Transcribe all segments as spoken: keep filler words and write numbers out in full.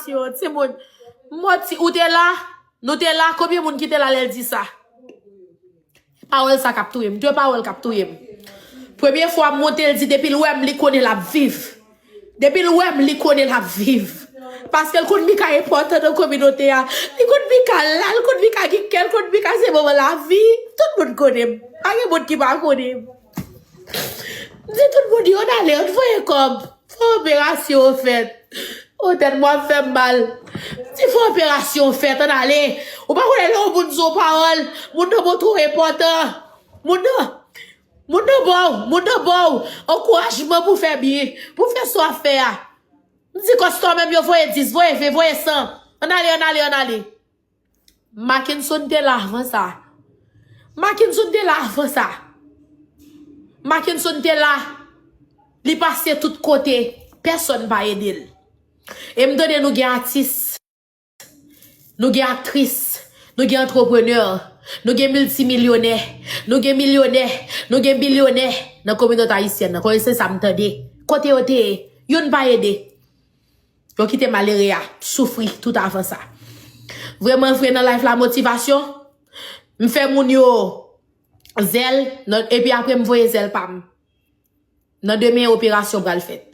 Yo, timoun. Manti, ou te la? Nou te la? Konbyen moun ki te la lè l di sa? Pawòl sa k ap touye m. De pawòl k ap touye m. Premye fwa m monte, l di depi l wè m, li konnen l ap viv. Depi l wè m, li konnen l ap viv. Paske l konn Mika enpòtan nan kominote a. Li konn Mika la, l konn Mika gen kè, l konn Mika se manman lavi. Tout moun konnen m. Pa gen moun ki pa konnen m. M di tout moun yo, n ale, ann voye kòb. Fò operasyon an fèt. O, tèt mwen ap fè m mal. M di fò operasyon an fèt, ann ale. Ou pa konnen lè yon moun di w pawòl, moun nan ba w twò enpòtan. Moun nan, moun nan ba w, moun nan ba w ankourajman pou fè byen, pou fè sa w ap fè a. M di kòstò menm yo voye dis, voye ven, voye san. Ann ale, ann ale, ann ale. Mackenson te la avan sa. Mackenson te la avan sa. Mackenson te la. Li pase tout kote. Pèsonn pa ede l. E m tande nou gen atis, nou gen aktris, nou gen antreprenè, nou gen miltimilyonè, nou gen milyonè, nou gen bilyonè nan kominote ayisyèn nan. Konnen se sa m tande. Kote yo te ye? Youn pa ede. Yo kite malere a soufri tout avan sa. Vrèman vre nan live la motivasyon. M fè moun yo zèl, nan, epi apre m voye zèl pa m. Nan demen operasyon pral fèt.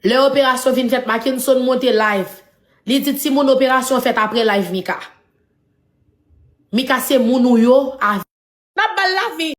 Lè operasyon fin fèt, Mackenson monte live. Li di timoun operasyon fèt apre live Mika. Mika se moun ou yo a